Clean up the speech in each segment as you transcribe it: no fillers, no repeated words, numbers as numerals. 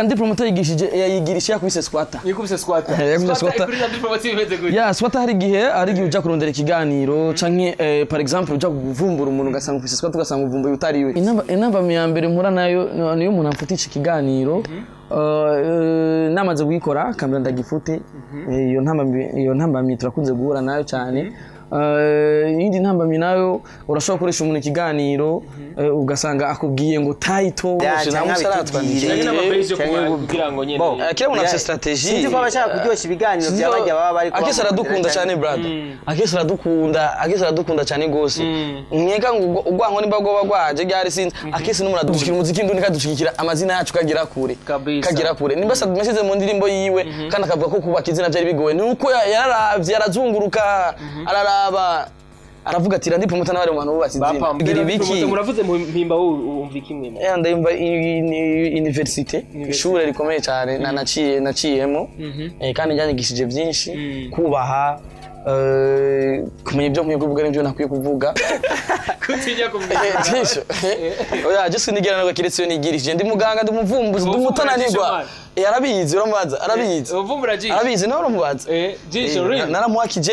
Andi promoter yigishije yayigirisha yakubise squatter. Yakubise squatter. Yakubise squatter. Kuri Landry Promoter imeze gute? Ya squatter hari igihe uja kurondera ikiganiro canke par exemple uja kuvumbura umuntu ugasanga ufise squatter, ugasanga uvumbuye utariwe. Inamba ya mbere mpura nayo niyo umuntu amfutisha ikiganiro namaze kuyikora kamera ndagifute. Iyo ntambamyi turakunze guhura nayo cyane. Iyindi ntambamyi nayo, urashobora gukoresha umuntu ikiganiro ugasanga akubwiye ngo title Ya, canke aratwandikira. Canke n'amapage yo Canke kugira ngo nyene. Bo. Kila muntu afise stratégie. Sinzi ko abashaka kuryoshya ibiganiro bya bajya baba bari. Akese aradukunda cyane, brother. Akese aradukunda, Akese aradukunda cyane gose. Mweka ngo ugwanko nimba gwoba gwaje ryari, sinzi. Akese n'umuntu adushikira umuziki ndundi, kadushikira amazina yacu kagira kure. Kabisa. Kagira kure. Nimba sa message mu ndirimbo yiwe kandi akavuga ko kubaka izina byari bigoye. Ni uko yararavye, arazunguruka, araraba, aravuga ati Landry Promoter n'abari mu bantu bubatse izina. Bigira ibiki? Muravuze mu mpimba, wowe wumva ikimwe? Ndayumva université, ishure rikomeye cyane na naciyemo kandi ryanyigishije byinshi: kubaha, kumenya ibyo nkwiye kuvuga n'ibyo ntakwiye kuvuga. Kutinya kumenya. Byinshi. Oya, je sinigera nawe kiretse iyo nigirishije. Ndi muganga, ndi umuvumbuzi, ndi umutananirwa. Arabizi, uramubaza, arabizi. Uvumbura jisho. Arabizi nawe, uramubaza. Jisho really. Naramuhakije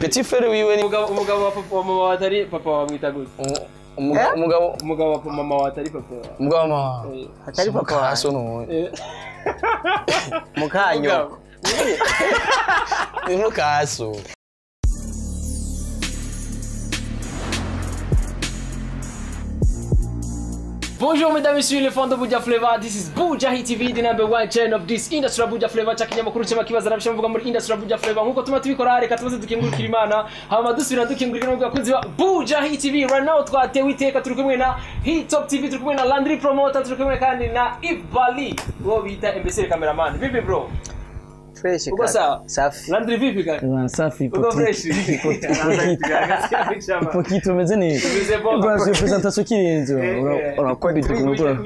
petit frère wiwe ni Umugabo wa papa wa mama watari papa wamwita gute? Umugabo Umugabo wa mama watari papa wawe. Umugabo wa mama Atari papa wawe. Mukaso none. Mukanyo. Umugabo. Ni mukaso. Bonjour mesdames et messieurs les fans de Buja Flavor. This is Buja Hit TV, the number one channel of this industry Buja Flavor. Cha kinyamakuru cyama kibaza nabisha mvuga muri industry Buja Flavor. Nkuko tuma tubikora, reka tumaze dukengurukira Imana. Hama dusubira dukengurukira n'ubwo bakunzi ba Buja Hit TV. Right now twatewe iteka, turi kumwe na Hit Top TV, turi kumwe na Landry Promoter, turi kumwe kandi na Ibali, uwo bita Imbecile Cameraman. Vipi bro? Fresh. Uko Kaka. sawa? Safi. Landry, vipi kaka? Bwana, safi. Uko fresh? Hypocrite, umeze neza. Umeze bon. Bwana, sur présentation kirenze urakubita ukuntu.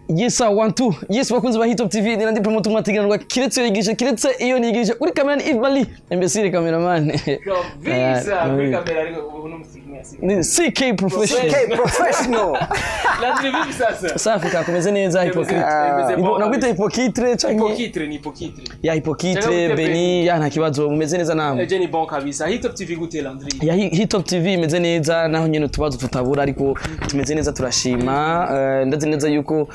Yes sir, one two. Yes, bakunzi ba Hit Top TV, ni Landry Promoter mwateganirwa kiretse iyo yigisha, kiretse iyo nigisha. Kuri kamera ni Yves Bali, imbecile cameraman. Kabisa, kuri kamera ariko ubu n'umusizi. Ni CK Professional. K professional. Landry, vipi sasa? Safi kaka, umeze neza, Hypocrite. Umeze bon. Nakwita Hypocrite canke Hypocrite ni Hypocrite. Ya Hypocrite. Cyangwa Beni, ya nta kibazo, mumeze neza namwe? Eje ni bon kabisa. Hit Top TV gute, Landry? Ya Hit Top TV imeze neza, naho nyine utubazo tutabura, ariko tumeze neza, turashima. Ndazi neza yuko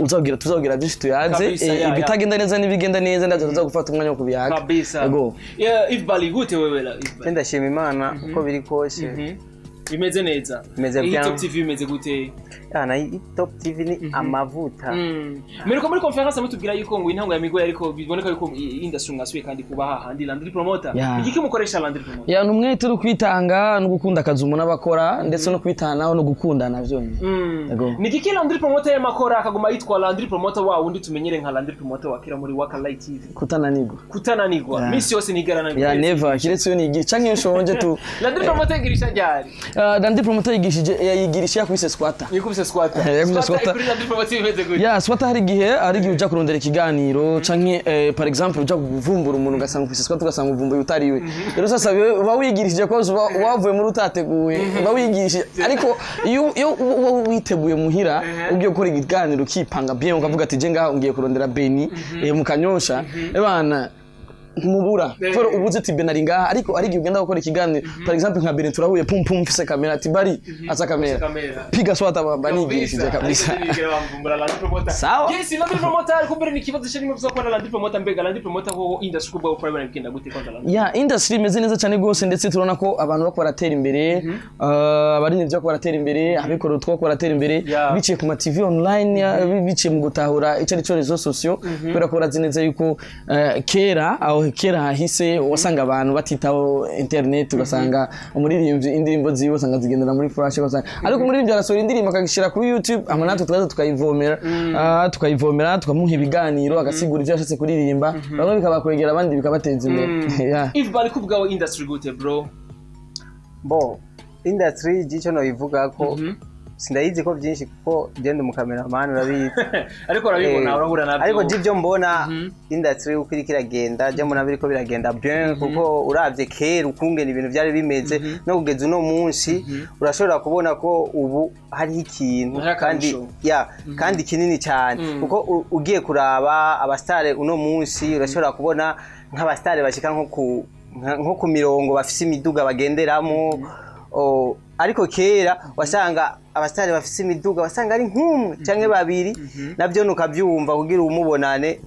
uzabwira tuzabwira byinshi tuyaze. Kabisa, ya. Ibitagenda neza n'ibigenda neza, ndazi tuza gufata umwanya wo kubiyaga. Kabisa. Yego. Yeah, Yves Bali, gute wewe la Yves Bali? Ndashima Imana uko biri kose. Imeze neza. Imeze Hit bien. Top TV imeze gute? Yana Top TV ni amavuta. Mperuka muri conference mutubwira yuko ngo intango ya migoye, ariko biboneka yuko industry mwasubiye kandi kuba hahandi, Landry Promoter. Yeah. Igiki mukoresha, Landry Promoter? Ya, ni umwete uri kwitanga no gukunda akazi umuntu aba akora, ndetse no kwitanaho no gukundana vyonyine. Yego. Ni igiki Landry Promoter yamakora akaguma yitwa Landry Promoter, wa wundi tumenyere nka Landry Promoter wakira muri Waka Light TV? Kutananirwa. Kutananirwa. Yeah. Misi yose nigarananirwa. Ya, never, kiretse iyo nigira canke iyo nshonje tu. Landry Promoter igirisha ryari? Landry Promoter yigishije yayigirisha yakubise squatter. Yakubise squatter. Yakubise squatter. Kuri Landry Promoter imeze gute? Ya squatter, hari igihe uja kurondera ikiganiro canke par exemple uja kuvumbura umuntu ugasanga ufise squatter, ugasanga uvumbuye utariwe. Rero sasa wewe uba wigirishije ko uba wavuye muri utateguye, uba wigirishije, ariko iyo uba witeguye muhira ugiye gukora ikiganiro, ukipanga bien, ukavuga ati je ngaha ngiye kurondera Beni mu Kanyosha, ebana ntumubura kubera ubuze ati Beni ari ngaha. Ariko ari igihe ugenda gukora ikiganiro, par exemple nka Beni turahuye, pum pum, mfise kamera, ati bari aza kamera. Kamera. Piga swata, bamba nigirishije kabisa. Sawa. Yes, Landry Promoter, kumbere ni ikibazo cyarimo byo kubona Landry Promoter. Mbega Landry Promoter ho industry kubwa private bigenda gute kwanza, Landry? Ya, industry imeze neza cyane rwose, ndetse turabona ko abantu bako baratera imbere, abaririmbyi bako baratera imbere, abikorera utwo bako baratera imbere biciye ku ma TV online, biciye mu gutahura icyo ari cyo réseaux sociaux, kubera ko barazi neza yuko kera, aho kera hahise, wasanga abantu batitaho internet, ugasanga umuririmbyi indirimbo ziwe usanga zigendera muri flash, ugasanga ariko umuririmbyi arasohora indirimbo akagishyira kuri YouTube, ama natwe tukaza tukayivomera, tukayivomera, tukamuha ibiganiro, agasigura ibyo yashatse kuririmba, bamwe bikabakwegera, abandi bikabateza imbere. Yeah. If bari kubwawe industry gute, bro? Bo, industry gico no ivuga ko Sindayizi ko byinshi kuko genda umukameramani urabizi. Ariko urabibona, urahura nabyo. Ariko jibyo mbona, industry uko iriko iragenda, je mbona biriko biragenda bien, kuko uravye kera ukungena ibintu byari bimeze no kugeza uno munsi, urashobora kubona ko ubu hariho ikintu Hariho kandi akarusho. ya, kandi kinini cyane, kuko ugiye kuraba abasitare uno munsi, urashobora kubona nk'abasitare bashika nko ku mirongo bafise imiduga bagenderamo. Ariko kera wasanga abasitari bafise imiduga wasanga ari nk'umwe canke babiri, navyo nukavyumva kugira umubonane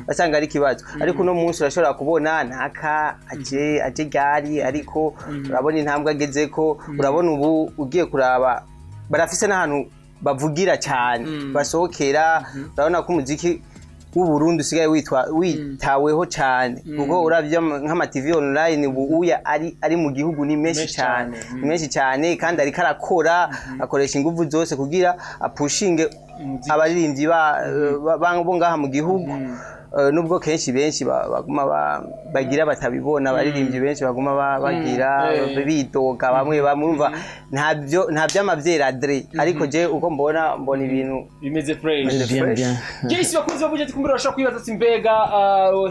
wasanga ari ikibazo. Ariko uno munsi urashobora kubona naka aje ryari, ariko urabona intambwe agezeko. Urabona ubu ugiye kuraba barafise n'ahantu bavugira cyane basohokera. Urabona ko umuziki w'Uburundi usigaye witwa witaweho cyane, kuko uravye nk'ama TV online ubu uya ari mu gihugu ni menshi Menshi cyane. Cyane. Ni menshi cyane, kandi ariko arakora, akoresha ingufu zose kugira apushinge abaririmbyi bo ngaha mu gihugu. Nubwo kenshi benshi baguma bagira batabibona, abaririmbyi benshi baguma bagira bidoga bamwe bamurumva ntabyo nta by'amavyeradre, ariko je uko mbona ibintu bimeze fresh. Bien, Fresh. bien. Jayce, bakunzi ba Buja, kumbura urashobora kwibaza ati mbega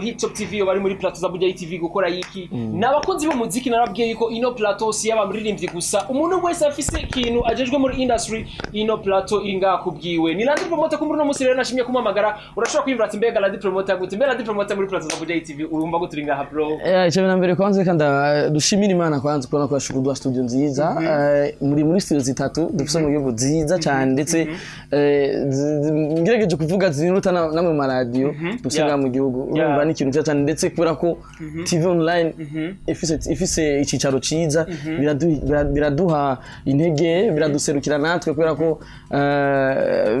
Hit Top TV bari muri plateau za Buja TV gukora iki? Ni abakunzi b'umuziki. Narabwiye yuko ino plateau si y'abaririmbyi gusa, umuntu wese afise ikintu ajejwe muri industry, ino plateau iri ngaha kubwiwe. Ni Landry Promoter. Kumbura uno munsi rero nashimye kumuhamagara. Urashobora kwiyumvira ati mbega Landry Promoter gute? Mbega Landry Promoter muri plateau za Buja TV urumva gute uri ngaha, bro? Icyo na mbere kwanza reka dushimire Imana kwanza kubona ko yashoboye kuduha studio nziza. Muri studio zitatu dufise mu gihugu nziza cyane, ndetse ngerageje kuvuga ziruta namwe mu maradiyo dufise ngaha mu gihugu. Urumva ni ikintu cyiza cyane, ndetse kubera ko TV online ifise icyicaro cyiza, biraduha intege, biraduserukira natwe, kubera ko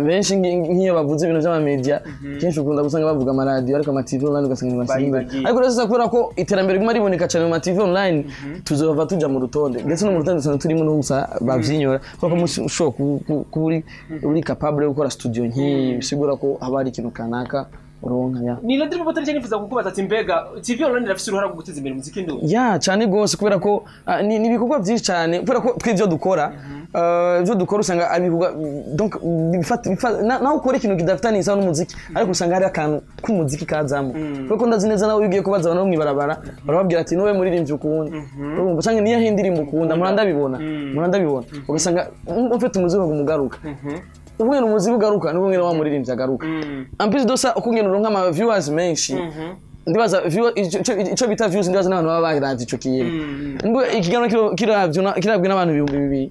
benshi nk'iyo bavuze ibintu by'amamedia kenshi ukunda gusanga bavuga amaradiyo, ariko ama TV online ugasanga ntibashyize imbere. Bayibagiye. Ariko rero sasa kubera ko iterambere riguma riboneka cyane mu ma TV online, tuzova tuja mu rutonde, ndetse no mu rutonde dusanzwe turimo n'ubusa bavyinyora, kubera ko umunsi ushobora kuba uri capable yo gukora studio nk'iyi, bisigura ko haba hari ikintu kanaka uronka ya. Ni Landry Promoter cyane nifuza kukubaza ati mbega TV online irafise uruhara rwo guteza imbere umuziki ndundi? Ya, cyane gose, kubera ko ni ibikorwa byinshi cyane, kubera ko tw'ivyo dukora, ivyo dukora usanga ari ibikorwa donc naho ukora ikintu kidafitanye isano n'umuziki, ariko usanga hari akantu k'umuziki kazamo, kuko ndazi neza nawe iyo ugiye kubaza abantu bo mw'ibarabara, barababwira ati niwe muririmbyi ukunda, urumva, canke niyo indirimbo ukunda, murandabibona, ugasanga ufite umuziki umugaruka ubwo umuziki ugaruka nubwo ngene wa muririmbyi agaruka. En plus de ça, uko ngene uronka ama viewers menshi, ndibaza ico bita views, ndibaza n'abantu baba baravye ico kintu. Ngo ikiganiro kirabwe n'abantu 2000,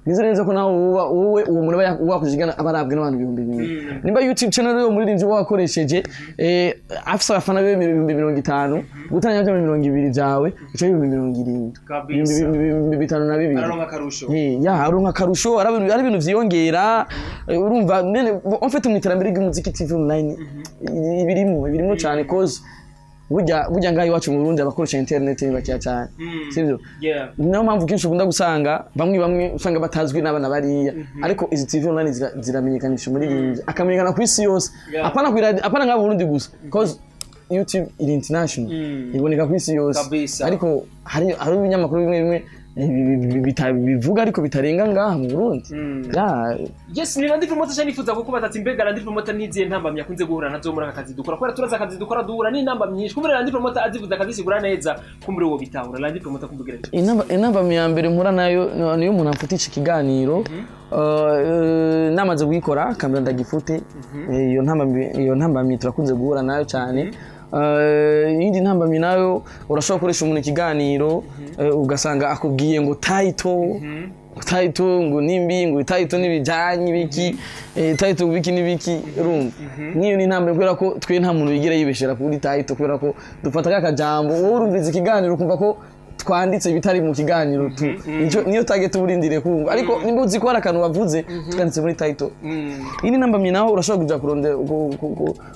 nizere neza ko nawe wowe uwo muntu aba wakoze ikiganiro aba arabwe n'abantu 2000. Nimba YouTube channel y'uwo muririmbyi wakoresheje afise abafana be 50,000, gutanya bya 20 byawe, ico 70,000. Kabisa. 52,000. Araronka akarusho. Ya, aronka akarusho, ari ibintu vyiyongera. Urumva nyene, en fait mu iterambere ry'umuziki TV online ibirimo cyane, cause burya ngaho iwacu mu Burundi abakoresha internet ni bakeya cyane, sivyo? Yeah. Niyo mpamvu kenshi ukunda gusanga bamwe bamwe usanga batazwi n'abana bariya, ariko izi TV online ziramenyekanisha umuririmbyi akamenyekana ku isi yose. Apana ku radio, apana ngaho mu Burundi gusa, cause YouTube iri international, iboneka ku isi yose. Kabisa. Ariko hari ibinyamakuru bimwe bimwe bivuga ariko bitarenga ngaha mu Burundi. Ya. Yes, ni Landry Promoter cyane nifuza kukubaza ati mbega Landry Promoter niziye ntambamyi akunze guhura nazo muri aka kazi dukora? Kubera turazi akazi dukora, duhura n'intambamyi nyinshi. Kumbure Landry Promoter azivuze akazisigura neza, kumbure uwo bitahura. Landry Promoter, kumbwira ati Inamba ya mbere mpura nayo niyo umuntu amfutisha ikiganiro namaze kuyikora akambwira ndagifute. Iyo ntambamyi turakunze guhura nayo cyane. Iyindi ntambamyi nayo, urashobora gukoresha umuntu ikiganiro, ugasanga akubwiye ngo title ngo nimbi, ngo title n'ibijanye biki, title biki n'ibiki. Urumva niyo ni intambwe, kubera ko twe nta muntu yigira yibeshera kuri title, kubera ko dufata ka kajambo wowe urumviza ikiganiro ukumva ko twanditse ibitari mu kiganiro tu. Niyo target uba urindiriye kumva, ariko nimba uzi ko hari akantu wavuze twanditse muri title. Iyi ni ntambamyi. Naho urashobora kuja kurondera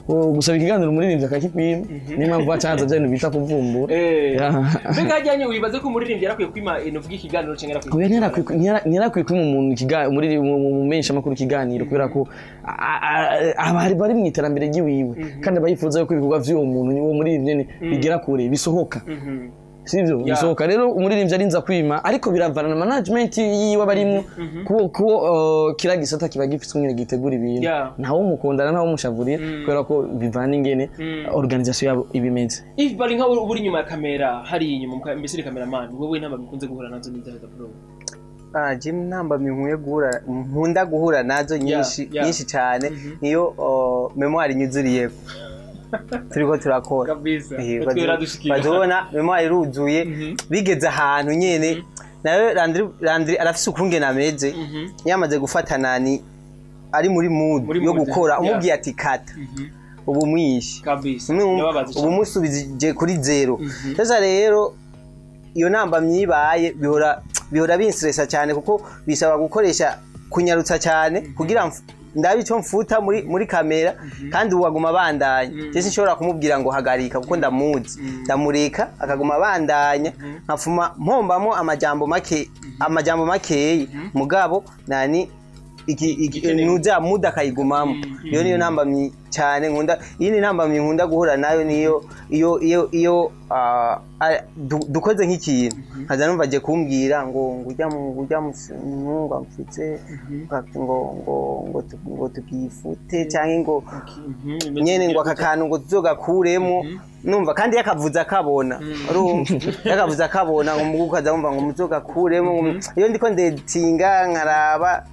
gusaba ikiganiro umuririmbyi akakikwima, niyo mpamvu bacaza bya bintu bita kuvumbura. Ya. Mbega hajyanye wibaze ko umuririmbyi yarakwiye kwima inovuga ikiganiro cyangwa yarakwiye Oya, ntiyarakwiye kwima umuntu muri mu menshi amakuru ikiganiro, kubera ko abari bari mu iterambere ry'iwiwe, kandi aba yifuza yuko ibikorwa vy'uwo muntu, uwo muririmbyi nyene, bigera kure, bisohoka. Sivyo? Bisohoka rero umuririmbyi arinza kwima, ariko biravana na management yiwe abarimwo, kuko kira gisata kiba gifite umwene gitegura ibintu. Ntawe umukundana, ntawe umushavurira, kubera ko bivana ingene organisation yabo ibimeze. If bari nka uri inyuma ya kamera hari inyuma, mbese uri cameraman, wowe intamba bikunze guhura nazo n'ibyaha bro? Jim, ntambamyi nkwiye guhura, nkunda guhura nazo nyinshi, nyinshi cyane, niyo mémoire inyuzuriyeko turiko turakora. Kabisa. Twe. Bazobona mémoire iruzuye, bigeze ahantu nyene nawe Landry arafise ukungene ameze, yamaze gufata nani ari muri mood Muri yo mood, gukora, umubwiye ati kata, ubu mwishe. Kabisa. Numva, Ndababaza ubu cyane. musubije kuri zéro. Sasa rero iyo namba myibaye bihora binstressa cyane, kuko bisaba gukoresha kunyarutsa cyane kugira ndabe icyo mfuta muri kamera, kandi ubu aguma abandanya. Je sinshobora kumubwira ngo hagarika, kuko ndamuzi, ndamureka akaguma abandanya, nkafuma mpombamo amajambo make, amajambo makeyi, mugabo nani iki Igikenewe. Nuza muda akayigumamo. Iyo niyo ntambamyi cyane nkunda. Iyi ni ntambamyi nkunda guhura nayo, niyo iyo dukoze nk'ikintu, nkaza numva agiye kumbwira ngo ujya mu ngo amfutse ngo tugifute cyangwa ngo nyene ngo aka kantu ngo tuzogakuremo, numva kandi yakavuze akabona, urumva yakavuze akabona ngo mugu ukaza wumva ngo muzogakuremo. Iyo ndiko ndetinga nkaraba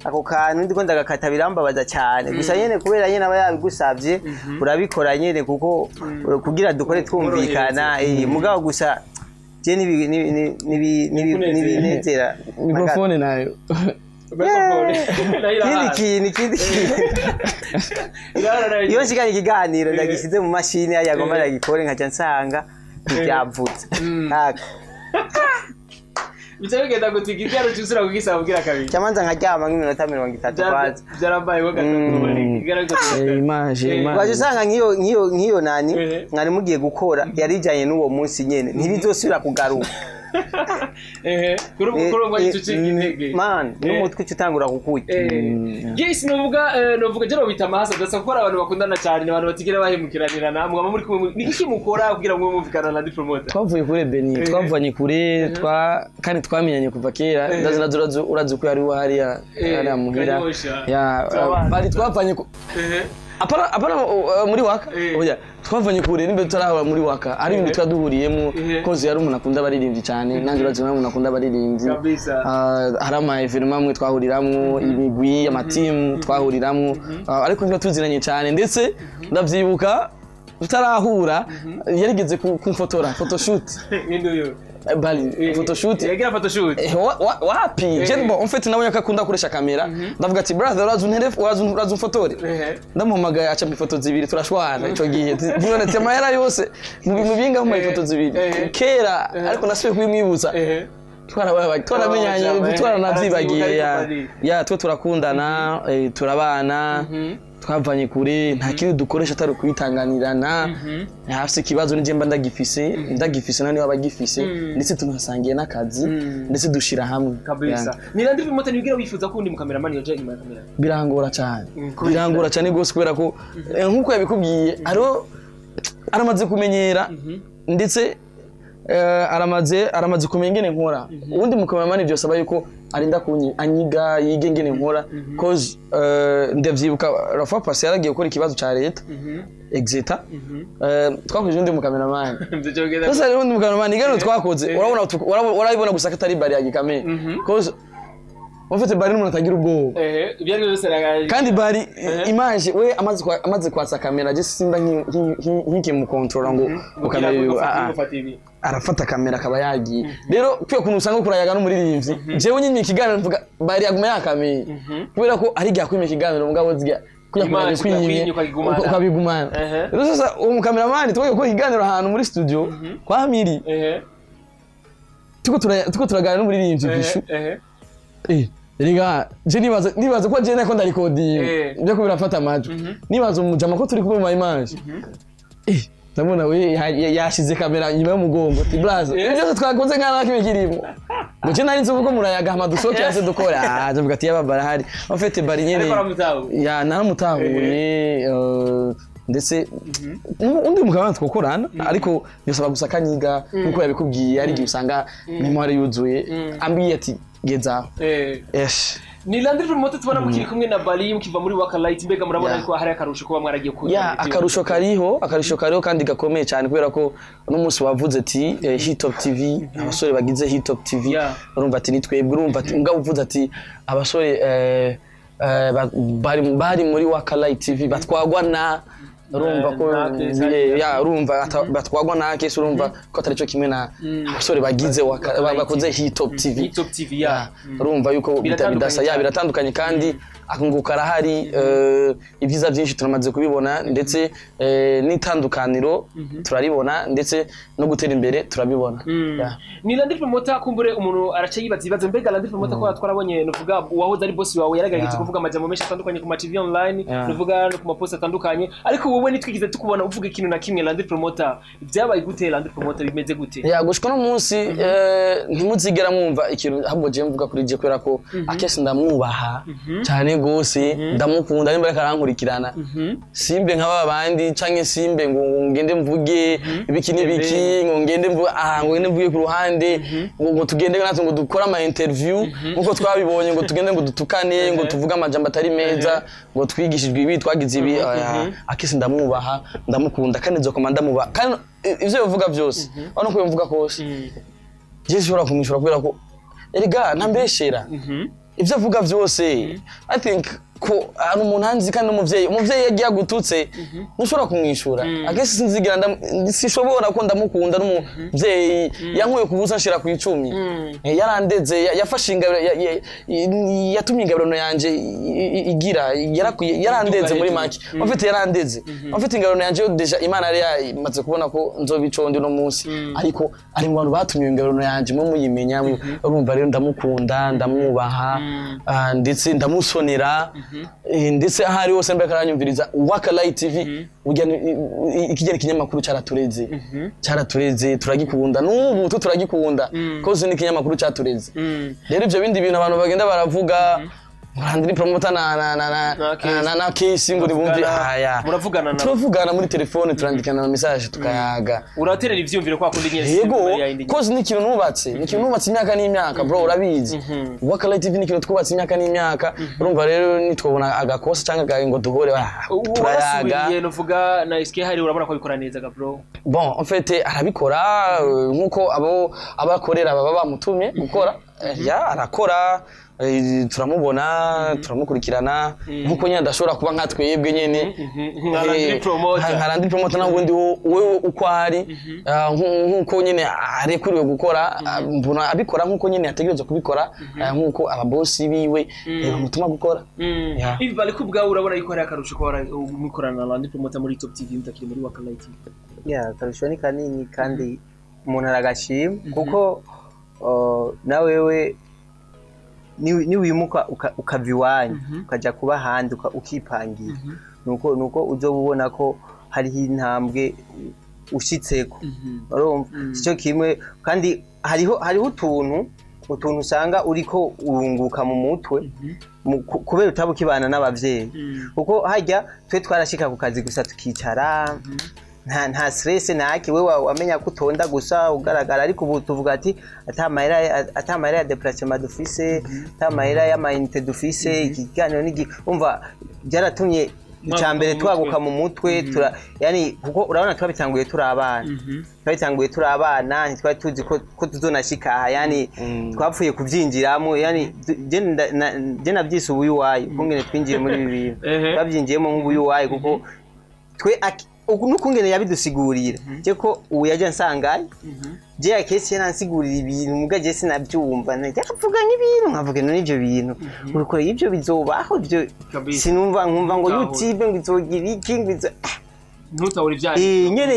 ako kantu ndiko ndagakata, birambabaza cyane. Gusa nyene kubera nyene aba yabigusavye, urabikora nyene, kuko kugira dukore twumvikana. Mugabo gusa je nibinezera. Microphone nayo. Ikindi kintu, iyo nshikanye ikiganiro ndagishyize mu mashini yagomba ndagikore, nkaca nsanga ntibyavutse. Aka. Bica bigenda guti igitero cyusura kugisaba kugira kabiri. Cyamanza nkaryama nk'iminota 30 kwanza. Byarabaye gatatu. Image image. Waje usanga nk'iyo nani mwari mugiye gukora yarijanye n'uwo munsi nyene, ntibizosubira kugaruka. Kuri ubu wahita ucika intege. Man, n'umutwe uca utangura kukurya. Yes, novuga je bita amahasa dasa, kuko ari abantu bakundana cyane, ni abantu batigera bahemukiranira. Namwe muri kumwe, ni iki mukora kugira ngo mumvikana na promoter? Twavuye kure Beni, twavanye kure, kandi twamenyanye kuva kera. Ndazi nazo urazi ko yari hariya hariya muhira. Kanyosha. Ya. Turabana. Bari twavanye apana muri waka. Oya, twavanye kure nimbe tutarahura muri waka, ari ibintu twaduhuriyemo. Koze yari umuntu akunda abaririmbyi cyane, nanjye urazi nawe umuntu akunda abaririmbyi. Kabisa. Hari ama événements amwe twahuriramwo, imigwi, amatimu twahuriramwo. Ariko ntitwa tuzinanye cyane. Ndetse ndavyibuka tutarahura yarigeze kumfotora photoshoot. Ninde uyu? Bali photoshoot. Yagira photoshoot. Wapi, je bon, en fait nawe akakunda gukoresha kamera, ndavuga ati brother, uraza untere, uraza umfotore. Ndamuhamagaye aca ifoto zibiri, turashwana ico gihe. None ati amahera yose mu binga mu ifoto zibiri. Kera, ariko nasubiye kubimwibutsa. Twarabaye, twaramenyanye, twaranavyibagiye. Ya ya, twe turakundana, turabana, twavanye kure, nta kindi dukoresha atari ukubitanganirana. Ntafise ikibazo nije mba ndagifise, nani waba agifise, ndetse tunasangiye n'akazi, ndetse dushira hamwe. Kabisa. Ya. Ni Landry Promoter, nibwira wifuza ko undi mukameramani yoja inyuma ya kamera? Birangora cyane. Kubera? Birangora cyane rwose, kubera ko nk'uko yabikubwiye, hariho aramaze kumenyera, ndetse aramaze kumenya ingene nkora. Ubundi mukameramani byosaba yuko arinda kunyi anyiga, yige ingene nkora, cause ndavyibuka Rafa Pasi yaragiye gukora ikibazo ca leta exeta, twakoze undi mukameramani. Ivyo bigenda. Sasa rero undi mukameramani igano twakoze, urabona urabibona gusa ko atari bari ya gikamere, cause en fait bari n'umuntu atagira ubwoba. Ibyo ari byo byose Kandi bari image we amaze kwatsa kamera, je simba nkikimukontrola ngo kamera gufata ibi. Arafata kamera akaba yagiye. Rero kwiye kuntu usanga kurayaga n'umuririmbyi, jewe nyine ikiganiro mvuga bari yaguma yakamiye, kubera ko ari igihe akwima ikiganiro, mugabo zirya kuya Image kwimye kwimye ukabigumana. Ukabigumana. Rero sasa uwo mukameramani twagiye gukora ikiganiro ahantu muri studio kwa Miri, tuko turaganira n'umuririmbyi Bishu. Rega je nibaza ko je nako ndarikodinga ibyo ko birafata amajwi, nibaza umujama ko turi kumwe mu image, ndabona we yashize kamera inyuma y'umugongo, ati blaza, ibyo byose twakoze nk'aho nta kimwe kirimo, ngo je nari nzi uko murayaga hama dusohoke hasi dukora. Ah, ndavuga ati yaba barahari, en fait bari nyene. Ariko aramutahuye. Ya, naramutahuye. Ndetse undi mugabane twokorana, ariko bisaba gusa kanyiga nkuko yabikubwiye, hari igihe usanga mémoire yuzuye, ambwiye ati gezaho. Yes. Ni Landry Promoter, tubona mukiri kumwe na Bali mukiva muri Waka Light, mbega murabona ko hari akarusho kuba mwaragiye ku Ya, akarusho kariho, akarusho kariho kandi gakomeye cyane, kubera ko uno munsi wavuze ati Hit Top TV, abasore bagize Hit Top TV, urumva ati ni twebwe, urumva ati mbwa uvuze ati abasore bari muri Waka Light TV batwagwa na, urumva ko na Kesi. Ya, urumva batwagwa na Kesi, urumva ko atari cyo kimwe na abasore bagize bakoze Hit Top TV. Hit Top TV, ya. Ya, urumva yuko Biratandukanye bidasa, ya. cyane. Biratandukanye kandi akunguka karahari, ibyiza byinshi turamaze kubibona, ndetse n'itandukaniro turaribona, ndetse no gutera imbere turabibona. Ya. Ni Landry Promoter, kumbure umuntu araca yibaza ibibazo, mbega Landry Promoter ko twarabonye, nuvuga uwahoze ari boss wawe yaragerageje kuvuga amajambo menshi atandukanye ku ma TV online, nuvuga no ku ma post atandukanye, ariko wowe nitwigize tukubona uvuga ikintu na kimwe. Landry Promoter, byabaye gute? Landry Promoter, bimeze gute? Ya, gushika no munsi ntimuzigera mwumva ikintu ahubwo je mvuga kuri je, kubera ko akesi ndamwubaha cyane gose, ndamukunda, nimba ariko arankurikirana, simbe nka ba bandi canke simbe ngo ngende mvuge ibiki n'ibiki, ngo ngende mvuge ah, ngo ngende mvuge ku ruhande, ngo tugende natwe ngo dukore ama interview nkuko twabibonye, ngo tugende ngo dutukane, ngo tuvuge amajambo atari meza, ngo twigishijwe ibi, twagize ibi. Oya, akesi ndamwubaha, ndamukunda, kandi nzokoma ndamubaha, kandi ivyo bivuga byose, urabona ko bivuga kose je sinshobora kumwishura, kubera ko erega ntambeshera ibyo avuga byose. I think ko ari umuntu anzi kandi n'umuvyeyi, umuvyeyi yagiye agututse ntushobora kumwishura. Akenshi sinzigera sinshobora, ko ndamukunda, n'umuvyeyi yankuye ku busa nshira ku 10. Yarandeze, yafashe ingabire, yatumye ingabirano yanje igira yarandeze muri make. En fait yarandeze, en fait ingabirano yanje yo déjà Imana yari yamaze kubona ko nzoba ico ndi uno munsi, ariko ari mu bantu batumye iyo ingabirano yanje mwe muyimenya. Urumva rero ndamukunda, ndamwubaha, ndetse ndamusonera, ndetse aho ari hose mbere karanyumviriza Waka Light TV, burya ikigera ikinyamakuru cyaratureze, cyaratureze, turagikunda n'ubu tu turagikunda koze ni ikinyamakuru cyatureze. Rero ibyo bindi bintu abantu bagenda baravuga, Landry Promoter na Na Kesi. na Kesi ngo nibumve aya. Muravugana na Turavugana muri telefone, turandikana na message, tukayaga. Uraterera ivyumviro kwa kundi nyene? Yego. System ya indi. Koze ni ikintu nubatse, ni ikintu nubatse imyaka n'imyaka, bro, urabizi. Waka Light TV ni ikintu twubatse imyaka n'imyaka. Urumva rero nitwobona agakosa cyangwa ngo duhure, turayaga. Warasubiriye nuvuga na SK hari, urabona ko abikora neza ga bro? Bon, en fait arabikora nkuko abo abakorera baba bamutumye gukora. Ya, arakora, turamubona, turamukurikirana nkuko nyine adashobora kuba nka twebwe nyine. Nka Landry Promoter. Nka Landry Promoter ntabwo ndi wewe uko ari, nkuko nyine arekuriwe gukora, mbona abikora nkuko nyine yategerezwa kubikora, nkuko ababosi biwe bamutuma gukora. Ya. Ibi bari ko ubwawe urabona yuko hari akarusho ko mukorana na Landry Promoter muri Top TV mutakiri muri Waka Light TV? Ya, akarusho ni kanini kandi umuntu aragashima, kuko na wewe niwimuka ukava iwanyu ukajya kuba ahandi, ukipangira, nuko uzoba ubona ko hariho intambwe ushitseko, urumva sico kimwe. Kandi hariho utuntu usanga uriko urunguka mu mutwe kubera utaba ukibana n'abavyeyi, kuko harya twe twarashika ku kazi gusa tukicara, nta stress ntaki, we wamenya ko utonda gusa ugaragara. Ariko ubu tuvuga ati ata mahera ya déplacement dufise, ata mahera y'ama unité dufise, ikiganiro n'igi, umva byaratumye icya mbere mu twaguka mu mutwe. Tura yani kuko urabona twabitanguye turi abana, twabitanguye turi abana, ntitwari tuzi ko tuzonashika aha, yani twapfuye kubyinjiramo, yani je nabyise ubuyuwayi kungene twinjiye muri ibi bintu. Twabyinjiyemo nk'ubuyuwayi, kuko twe n'ukungene yabidusigurira, je ko ubu yajya nsangaye je akesi yaransigurira ibintu, muga je sinabyumva, yaravuga nk'ibintu nkavuga none ivyo bintu urukora ibyo bizobaho ibyo? Sinumva, nkumva ngo Ntutahura. YouTube ngo izogira iki, ngo izo Ntutahura ibyayo. Nyene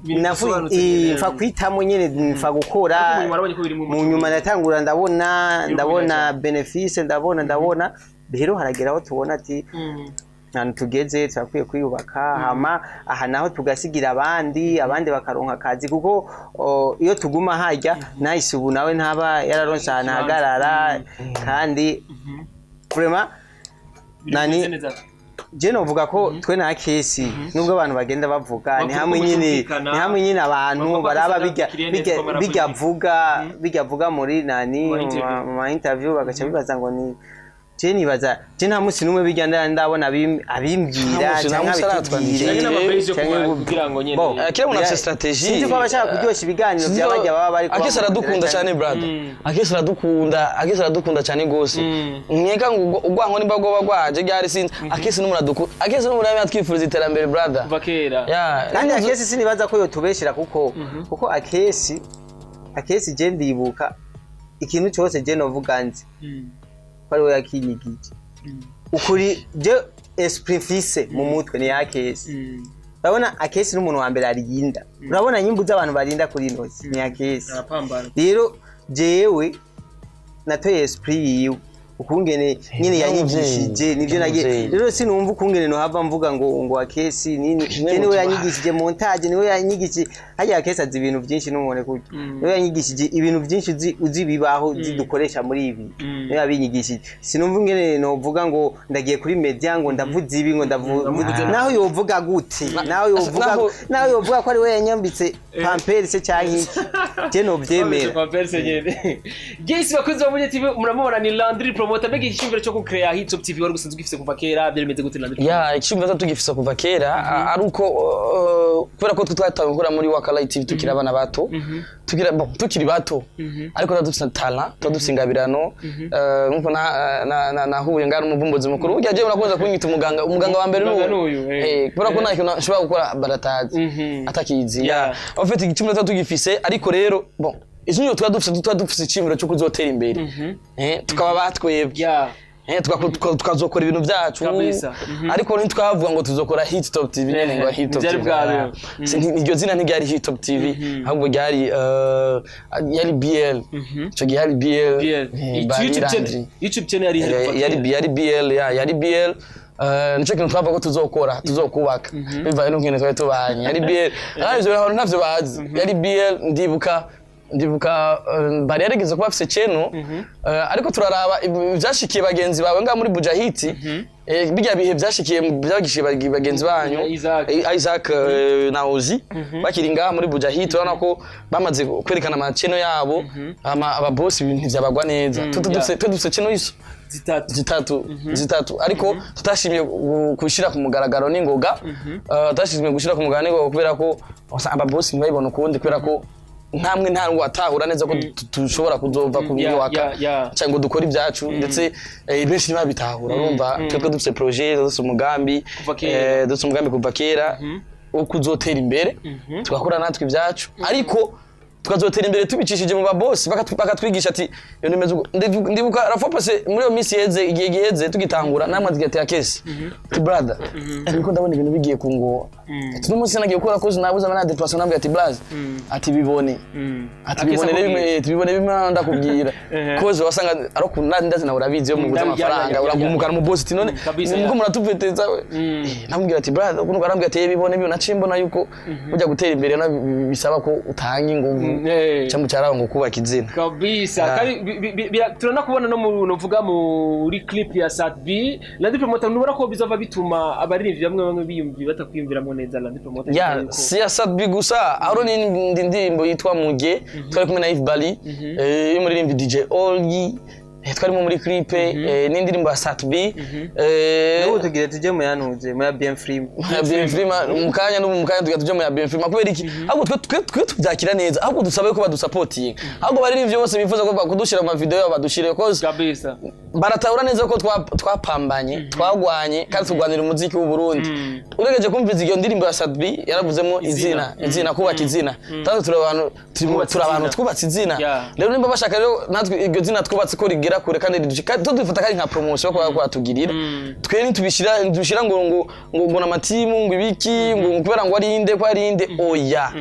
Ibintu bisobanutse nyene. Mfa kwitamo nyene, mfa gukora. Ariko mu nyuma warabonye ko biri mu Mu nyuma ndatangura ndabona, ndabona biraja. bénéfice, ndabona rero haragera aho tubona ati ahantu tugeze turakwiye kwiyubaka, hama aha naho tugasigira abandi, abandi bakaronka akazi, kuko iyo tuguma harya nahise ubu nawe ntaba yararonse ahantu ahagarara, kandi vraiment Ibintu Nani- bimeze neza. Je novuga ko twe na Kesi, nubwo abantu bagenda bavuga, ni Bavuga hamwe ko nyine, mutumvikana. ni hamwe nyine abantu Bavuga ko baraba Akesi bijya adakiriye neza bijya ko bijya marapolitiki. vuga bijya vuga muri nani, Mu ma interview. mu ma interview, bagaca bibaza ngo ni je. Nibaza je nta munsi n'umwe bijya ndabona abimbwira Nta munsi- nta canke munsi abitubwire. aratwandikira. Canke n'amabase yo Canke kugira ngo nyene. Bo, Kera umuntu afise strategie. Sinzi ko abashaka kuryoshya ibiganiro bya bajya baba bari Akesi aradukunda cyane, brother. Akesi aradukunda, Akesi aradukunda cyane gose. Nkeka ngo ugwanko nimba gwoba gwaje ryari, sinzi. Akesi n'umuntu adukunda, Akesi n'umuntu yamye atwifuriza iterambere, brother. Kuva kera. Yeah. Kandi Akesi sinibaza ko yotubeshera, kuko Akesi je ndibuka ikintu cyose je novuga nzi ko ari we yakinyigije. Ukuri je esprit mfise mu mutwe ni Akesi. Urabona Akesi n'umuntu wa mbere arinda, urabona nyimbu z'abantu barinda kuri inosi ni Akesi. Arapambana. Rero jewe natoye esprit yiwe, ukungene nyine yanyigishije nivyo nagiye. N'umuvyeyi. Rero sinumva ukungene nohava mvuga ngo Akesi nini. Je niwe yanyigishije montage, niwe yanyigishije harya. Akesi azi ibintu byinshi n'umubone kurya, niwe yanyigishije ibintu byinshi uzi bibaho uzi dukoresha muri ibi, niwe yabinyigishije. Sinumva ingene novuga ngo ndagiye kuri media ngo ndavuze ibi, ngo ndavuze. Naho yovuga gute, naho yovuga, naho yovuga ko ari we yanyambitse pampers se canke iki, je novyemera. Yes, bakunzi ba Buja TV, muramubona ni Landry Promoter. Mbega icyumviro cyo kucrea Hit Top TV wari gusanzwe ugifise kuva kera, byari bimeze gute, Landry? Ya, icyumviro tugifise kuva kera, ari uko kubera ko twe twatangiye gukora muri Waka Light TV tukiri abana bato, tukiri, bon, tukiri bato, ariko tuba dufise talent, tuba dufise ingabirano. Nkuko nahuye ngari umuvumbuzi mukuru burya, jewe murakunze kunyita umuganga, umuganga wa mbere. Umuganga n'uyu. n'uyu, eh. Kubera ko nta kintu nshobora gukora baratazi atakizi. Ya, en fait icyumviro tuba tugifise, ariko rero, bon, icyumviro tuba dufise icyumviro cyo kuzotera imbere, tukaba batwebwe, tukazokora ibintu byacu. Kabisa. Ariko ntitwavuga ngo tuzokora Hit Top TV nyene, ngo Hit Top Ntibyari TV. bwabeho. Iryo zina ntiryari Hit Top TV, ahubwo ryari yari BL. Ico gihe yari BL. BL. Bari YouTube Landry. channel, YouTube channel yari ihari kuva Yari kera. yari BL, ya, yari BL. Nico kintu twavuga ko tuzokora, tuzokubaka bivanye n'ukungene twari tubanye. Yari BL, kandi ivyo bintu ntavyo bazi. Yari BL. Ndibuka bari yarigeze kuba afise channel, ariko turaraba ivyashikiye bagenzi bawe ngaha muri Bujahiti, bijya bihe byashikiye bagenzi banyu. Isaac. Isaac na Ozi bakiri ngaha muri Bujahiti, urabona ko bamaze kwerekana ama channel yabo, ababosi ibintu ntivyabagwa neza. Twe dufise channel iso Zitatu. Zitatu, ariko tutashimye gushyira ku mugaragaro n'ingoga. Tutashimye gushyira ku mugaragaro n'ingoga kubera ko ababosi ntibabibona ukundi, kubera ko ntamwe ntabwo atahura neza ko dushobora kuzova ku myubaka cyangwa ngo dukore ibyacu, ndetse benshi ntibabitahura. Urumva twebwe dufite projet, dufite umugambi, Kuva kera. Dufite umugambi kuva kera wo kuzotera imbere, tugakora natwe ibyacu, ariko tukazotera imbere tubicishije mu babosi, bakatwigisha ati ibintu bimeze uko. Ndibuka rafopose muri iyo minsi iheze, igihe giheze tugitangura, namwe tugatera kesi ati brother, ariko ndabona ibintu bigiye kungora. Ati uno munsi nagiye gukora koze nabuze ama déplacement. Nambwira ati blaze, ati bibone, ati Akesa bibone akubwira. bimwe, tubibone bimwe ndakubwira. Koze wasanga ariko ndazi nawe urabizi iyo muguze amafaranga uragumukana mu boss ati none Kabisa, nubwo ya. muratupeteza we. Namubwira ati brother, ukuntu arambwira ati bibone bibone, naciye mbona yuko ujya gutera imbere na bisaba ko utanga inguvu cyangwa cyaraho ngo kubaka izina. Kabisa. Kandi turanakubona no mu novuga muri clip ya Sat B, Landry Promoter. Nubona ko bizova bituma abaririmbyi bamwe bamwe biyumvi batakwiyumviramo neza, Landry Promoter? Ya, yuko- si ya Sat B gusa, aho n'indi ndirimbo yitwa Muge twari kumwe na Yves Bali, y'umuririmbyi DJ Olgi, twarimo muri clip, n'indirimbo ya Sat B. N'ubu tugire tujye mu yantuze mu ya BM Film. Ya BM Film mu kanya, n'ubu mu kanya tugenda tujya mu ya BM Film. Kubera iki? Ahubwo twe tubyakira neza, ahubwo dusabe ko badusapotinga, ahubwo baririmbyi bose bifuza ko bakudushyira mu mavideo yabo badushire, cause Kabisa. baratahura neza ko twapambanye, twagwanye kandi turwanira umuziki w'u Burundi. Uregeje kumviza iyo ndirimbo ya Sat B, yaravuzemo izina, izina, kubaka izina. Kandi turi abantu Twubatse turi abantu izina. twubatse izina. Rero nimba bashaka rero natwe iryo zina twubatse ko rigera kure kandi ridushika, tudufata kandi nka promotion ko batugirira, twe ntitubishira ntibishira ngo n'amatimu ngo ibiki ngo kubera ngo ari inde ko ari inde. Oya,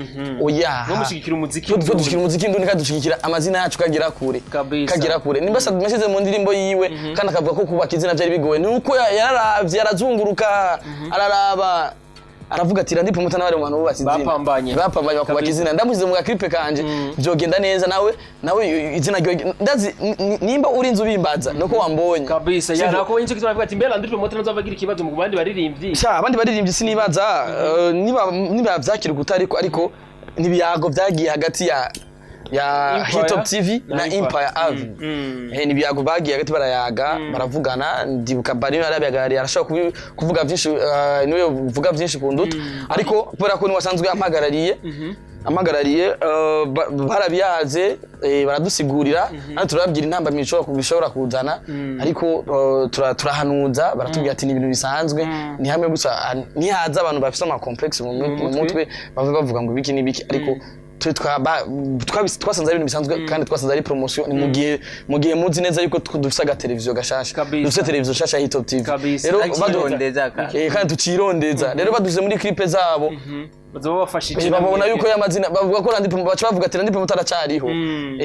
oya. No mushigikira umuziki. Twe dushyikira umuziki ndundi kandi dushyigikira amazina yacu kagera kure. Kabisa. Kagera kure. Nimba Sat B yashyize mu ndirimbo yiwe kandi akavuga ko kubaka izina byari bigoye, ni uko yararavye, arazunguruka, araraba. Aravuga ati Landry Promoter nawe ari mu bantu bubatse izina, Bapambanye. bapambanye bakubaka Kabisa. izina. Ndamushyize mu gaklipe kanje, byogenda neza. Nawe izina ryo ndazi nimba uri inzu bimbaza nuko wambonye. Kabisa, ya. Sivyo? Nako nicyo gituma avuga ati mbere Landry Promoter nazo abagira ikibazo mu bandi baririmbyi. Sha, abandi baririmbyi sinibaza niba vyakira guta, ariko nibiyago vyagiye hagati ya Empire Hitop TV na na Empire. Empire Ave. Ni ibiyago bagiye hagati, barayaga, baravugana. Ndibuka bari yarabiyaga, arashobora kuvuga byinshi, niwe uvuga byinshi kunduta, ariko kubera ko niwe asanzwe ampagarariye, barabiyaze, baradusigurira, natwe turababwira intambamyi bishobora kuzana, ariko turahanuza, baratubwira ati ni ibintu bisanzwe, ni hamwe gusa nihaza abantu bafise ama complexe mu mutwe, bave bavuga ngo ibiki n'ibiki, ariko twe twasanze ari ibintu bisanzwe kandi twasanze ari promotion. Ni mu gihe muzi neza yuko dufise agateleviziyo gashasha, Kabisa. dufise televiziyo nshasha ya Hitop TV. Kabisa. Rero Tukirondeza ka. Kandi tukirondeza. Rero baduze muri clip zabo, Bazoba bafashije. Babona yuko y'amazina bavuga ko Landry Promoter, baca bavuga ati Landry Promoter aracyariho,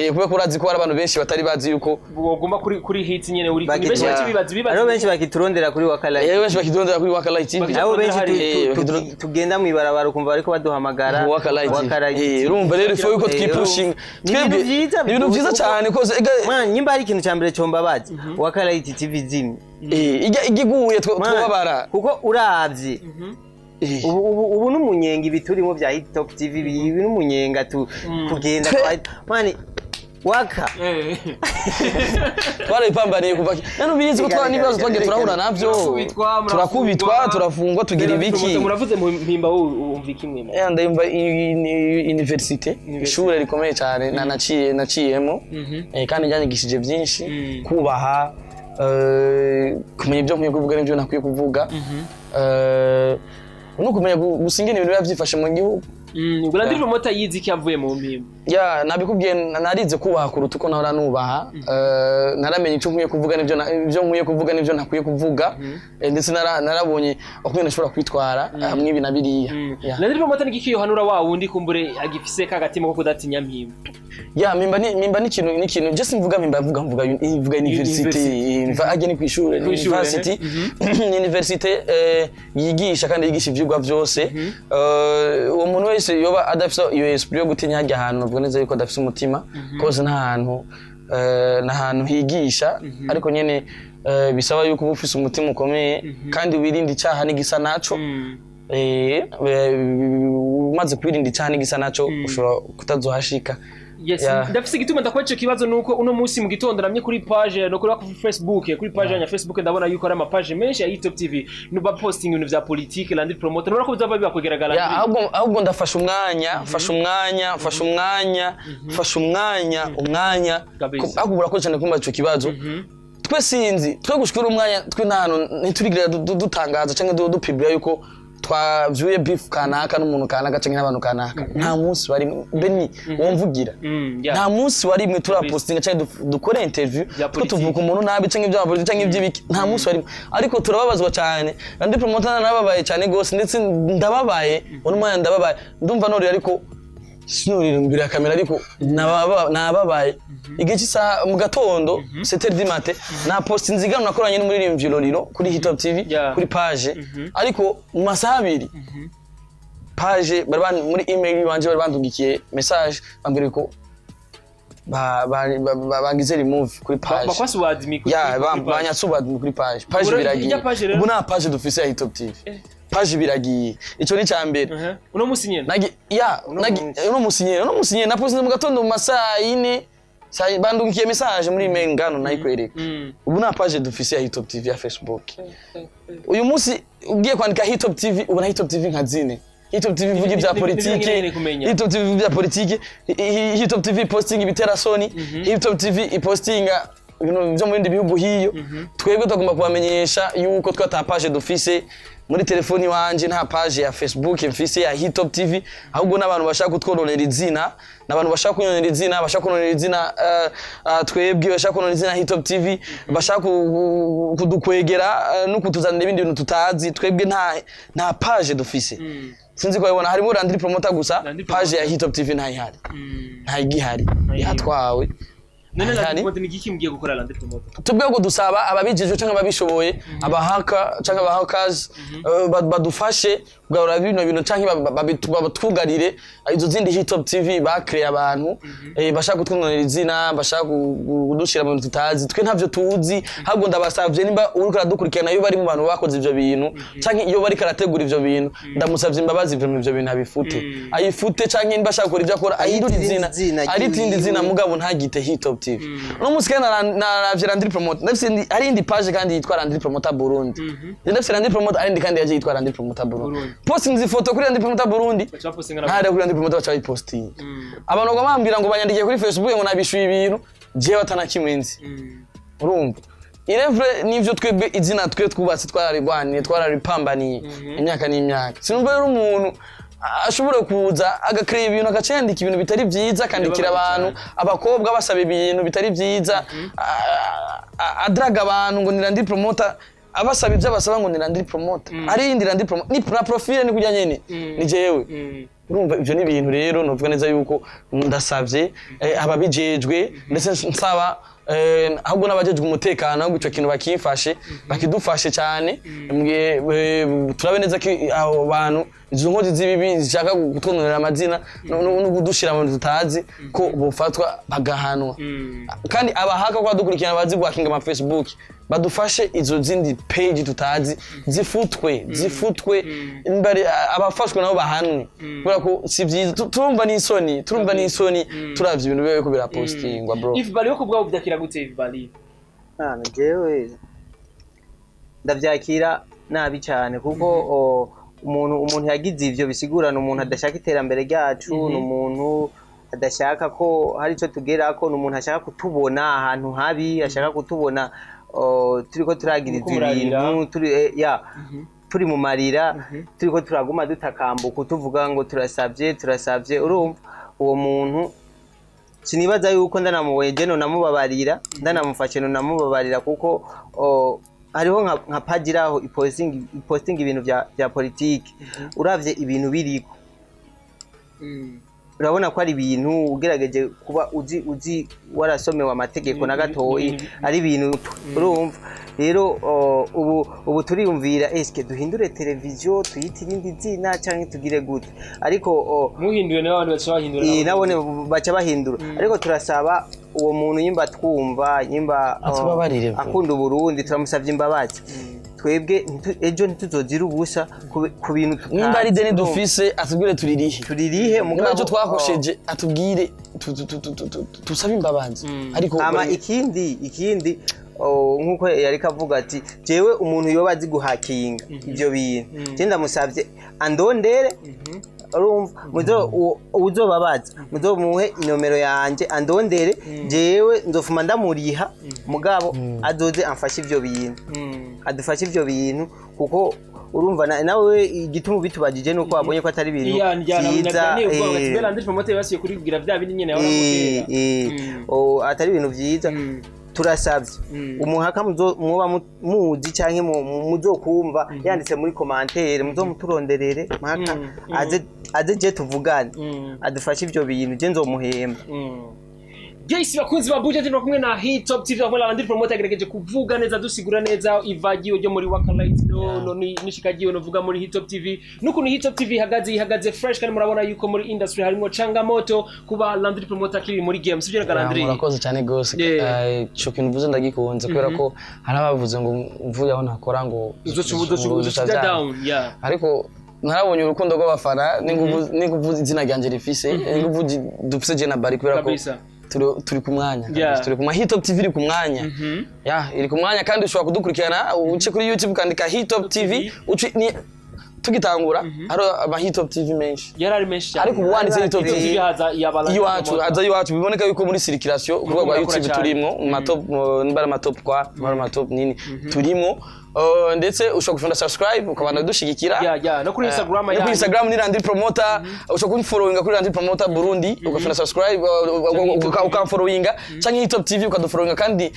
kubera ko urazi ko hari abantu benshi batari bazi yuko Woguma kuri hits nyene uri ni benshi bakibibaza bibaza. Hariho benshi bakiturondera kuri Wakala. Benshi bakidondera kuri Waka Light TV. Nabo benshi tugenda mw'ibarabara ukumva bariko baduhamagara. Waka Light. Waka Light. Urumva rero ifo yuko twipushinga. Ni ibintu vyiza. Ni ibintu vyiza cyane kose. Mwana, nyimba hari ikintu ca mbere combabaza, Waka Light TV zimwe. Ijya igiguye Mwana, twababara. Kuko uravye ubu n'umunyenga, ibi turimo bya Hit Top TV, ibi n'umunyenga tu kugenda mani Waka. Twarabipambaniye kuva none ubizi ko twara n'ibibazo twagiye turahura navyo. Turakubitwa, turakubitwa, murafungwa. Turafungwa, tugira ibiki. Muravuze mu mpimba, wowe wumva ikimwe? Ndayumva université, ishure rikomeye cyane na naciyemo, kandi ryanyigishije byinshi: kubaha, kumenya ibyo nkwiye kuvuga n'ibyo ntakwiye kuvuga, no kumenya gusa ingene ibintu biba byifashe mu gihugu. Ubwo Landry Promoter yize iki avuye mu mpimba? Ya, nabikubwiye, narize kubaha kuruta uko nahora nubaha. Naramenye icyo nkwiye kuvuga n'ibyo ibyo nkwiye kuvuga n'ibyo ntakwiye kuvuga. Ndetse narabonye uko nashobora kwitwara hamwe ibi na biriya. Ya. Landry Promoter ni iki yohanura wa wundi kumbure agifise kagatima ko kudatinya mpimba? Ya, mpimba ni ikintu je simvuga mpimba, mvuga university, ajye ni kwishure, ni Kw'ishure, university, ni university yigisha kandi yigisha ivyigwa vyose. Uwo muntu wese yoba adafise iyo esprit yo gutinya hajya ahantu, bavuga neza yuko adafise umutima kose. Nta hantu nta hantu higisha, ariko nyene bisaba yuko uba ufise umutima ukomeye kandi wirinda icaha n'igisa naco. Umaze kwirinda icaha n'igisa naco, ushobora kutazohashika. Yes, Yeah. ndafise igituma ndakora ico kibazo, nuko uno munsi mu gitondo namye kuri page no kuri Facebook, kuri page ya Facebook, ndabona yuko ari ama page menshi ya Top TV nuba posting ibintu vya politique. Landry Promoter, nubona ko bizava bibakwegeragara. Ya, ahubwo ndafashe umwanya, mfashe umwanya, mfashe umwanya, mfashe umwanya. Kabisa. Ahubwo urakoze cyane kumva ico kibazo. Twe sinzi, twe gushikira umwanya, twe nta hantu ntiturigira dutangaza canke dupibira yuko twavyuye beef kanaka n'umuntu kanaka canke n'abantu kanaka. Nta munsi wari beni womvugira, Yeah. nta munsi warimwe turapostinga canke dukore interview Bya two politiki. tuvuga umuntu nabi canke ibya politiki canke iby'ibiki. Nta munsi warimwe, ariko turababazwa cyane. Landry Promoter narababaye cyane gose, ndetse ndababaye uno mwanya, ndababaye, ndumva norira, ariko sinurira imbere ya kamera, ariko nababaye. Igihe cy'isaha mu gatondo, 7h du matin, na post nzigano nakoranye n'umuririmbyi Lolilo kuri Hitop TV, kuri page, ariko mu masaha 2 page bari muri email wanje bari bandungikiye message bambwira ko bangize remove kuri page. Bakwasuwadmi kuri Ya, kuri page. banyatsuba kuri page, page biragiye. Ijya page rero? Ubu nta page dufise ya Hitop TV, page biragiye. Ico ni ca mbere. Uno munsi nyene? Nagi ya Uno nagi munsi. Uno munsi nyene napostinze mu gatondo mu masaha 4, bandungikiye message muri email ngano nayikwereka. Ubu nta page dufise ya Hitop TV ya Facebook. Uyu munsi ugiye kwandika Hitop TV, ubona Hitop TV nka zine. Hitop TV ivuga ibya politiki, nkeneye kumenya. Hitop TV ivuga ibya politiki, Hitop TV posting ibitera soni, Hitop TV ipostinga ibintu byo mu bindi bihugu hiyo. Twebwe tugomba kubamenyesha yuko twe ata page dufise. Muri telefoni wanje nta page ya Facebook mfise ya Hitop TV, ahubwo n'abantu bashaka kutworonera izina, n'abantu bashaka kunyonera izina, bashaka kunonera izina, twebwe bashaka kunonera izina Hitop TV, bashaka kudukwegera no kutuzanira ibindi bintu tutazi. Twebwe nta page dufise. Sinzi ko babibona, harimo Landry Promoter gusa. Landry. Page ya Hitop TV ntayihari, ntayigihari, yatwawe. None Landry Ntayihari. Promoter, ni igiki mugiye gukora, Landry Promoter? Tubwe ngo dusaba ababijejwe canke ababishoboye, abahaka canke abahakazi, badufashe Kugarura bino bintu canke batwugarire izo zindi Hitop TV bakreye abantu bashaka kutwononera izina, bashaka kudushira mu bintu tutazi, twe ntavyo tuzi. Ahubwo ndabasavye, nimba uriko aradukurikirana, iyo bari mu bantu bakoze ivyo bintu canke iyo bariko arategura ivyo bintu, ndamusavye imbabazi, ivyo bintu abifute, ayifute, canke nimba ashaka gukora ivyo akora ahindure Ayite izina, irindi zina arite irindi zina, ryiwe. Mugabo ntagite Hitop TV. Uno munsi kandi naravye Landry Promoter, ndafise hari indi page kandi yitwa Landry Promoter Burundi. Ndafise Landry Promoter, hari indi kandi yaje yitwa Landry Promoter Burundi. Burundi. Postinze ifoto kuri Landry Promoter Burundi, Baca bapostinga ntari kuri Landry Promoter, baca bayipostinga. Abantu baguma bambwira ngo banyandikiye kuri Facebook ngo nabishuye ibintu jewe atanakimwe nzi. Urumva irevre nivyo, twebwe izina twe twubatse twararigwaniye, twararipambaniye imyaka n'imyaka. Sinumva rero umuntu ashobora kuza agakreya ibintu, agaca yandika ibintu bitari vyiza, akandikira Birababaje. abantu, abakobwa, basaba ibintu bitari vyiza, adraga abantu ngo ni Landry Promoter, abasaba ibyo abasaba ngo ni Landry Promoter. Ari iyindi Landry Promoter, ni na profile ni kurya nyene, ni jewe. Urumva ivyo ni ibintu rero novuga neza yuko ndasavye ababijejwe, ndetse nsaba ahubwo n'abajejwe umutekano, ahubwo ico kintu bakimfashe, bakidufashe cyane. Turabe neza ko abo bantu, izo nkozi z'ibibi zishaka kutwononera amazina no kudushira mu bintu tutazi, ko bofatwa bagahanwa. Kandi abahaka ko badukurikirana bazi guhakinga ama Facebook, badufashe izo zindi page tutazi zifutwe, zifutwe. Imbere abafashwe nabo bahanwe, kubera ko si byiza. Turumva n'isoni, turumva n'isoni turavye ibintu biba biriko birapostingwa, bro. If bari yo kubwabo byakira gute, if bari? Mwana, jewe ndavyakira nabi cyane, kuko umuntu yagize ivyo bisigurana umuntu adashaka iterambere ryacu, ni umuntu adashaka ko hari ico tugerako, ni umuntu ashaka kutubona ahantu habi, ashaka kutubona turiko turagirizwa Muriko murarira. ibintu turi ya turi mu marira, turiko turaguma dutakambuka tuvuga ngo turasavye, turasavye. Urumva uwo muntu sinibaza yuko ndanamubonye je nonamubabarira, ndanamufashe nonamubabarira, kuko hariho nka page iraho ipostinga ibintu vya politiki. Uravye ibintu biriko, urabona ko ari ibintu ugerageje kuba uzi warasomewe amategeko na gatoyi, ari ibintu. Urumva rero ubu turiyumvira eske duhindure televiziyo tuyite irindi zina canke tugire gute, ariko Muhinduye nawe abantu baca bahindura. Nabone baca bahindura. Ariko turasaba uwo muntu, nyimba twumva, nyimba Atubabarire, bro. akunda Uburundi, turamusavye imbabazi. Twebwe ejo ntituzozira ubusa ku bintu tutazi. Nimba ari deni dufise, atubwire turirihe. Turirihe. Nimba Mugabo icyo twakosheje, atubwire tusabe imbabazi, ariko Hama ikindi nkuko yariko avuga ati jewe umuntu yoba azi guhakinga ivyo bintu, je ndamusavye andondere. Urumva muzo uzobabaza, muzomuhe inomero yanje andondere, jewe nzofuma ndamuriha, mugabo azoze amfashe ivyo bintu, adufashe ivyo bintu, kuko urumva nawe igituma ubitubajije nuko wabonye ko atari ibintu Iya njyana vyiza. Byiza. Landry Promoter basiye kuribwira bya bindi nyene yahora amubwira. Atari ibintu vyiza. Turasavye umuhaka muba muzi canke muzokumva yanditse muri commentaire, muzomuturonderere mpaka aze je tuvugane, adufashe ivyo bintu, je nzomuhemba. Yes, bakunzi ba Buja TV, kumwe na Hit Top TV, aho Landry Promoter yagerageje kuvuga neza, dusigura neza ivagiyo ryo muri Waka Light no nishikagiyo no vuga muri Hit Top TV, n'ukuntu Hit Top TV ihagaze fresh. Kandi murabona yuko muri industry harimo changamoto kuba Landry Promoter akiri muri game, sibyo ga Landry? Murakoze cyane gose. Yeah. Ico kintu uvuze ndagikunze, kubera ko hari abavuze ngo mvuye aho ntakora ngo uzoca ngo uzoca vyanga. Down, yeah. Ariko narabonye urukundo rw'abafana n'inguvu izina ryanje rifise, n'inguvu dufise je na Bari, kubera ko turi ku mwanya. Turi ku mwanya, Hit Top TV iri ku mwanya, ya iri ku mwanya. Kandi ushobora kudukurikirana uce kuri YouTube ukandika Hit Top TV. Uce ni tugitangura hari ama Hit Top TV menshi, Yari ari menshi cyane. ariko ubu wanditse Hit Top Hit Top TV TV haza iyaba Landry iwacu, Promoter. haza iwacu. Biboneka yuko muri circulation ku rwego rwa murakora YouTube cyane. turimo mu ma top, nimba ari ama top kwa nimba ari ama top nini turimo. Ndetse ushobora gufunda subscribe ukabana dushigikira. Yeah, no kuri Instagram No kuri yanyu. Instagram ni Landry Promoter. Ushobora kumfollowinga kuri Landry Promoter Burundi, ugafunda subscribe, ukamfollowinga, canke Hit Top TV ukadufollowinga. Kandi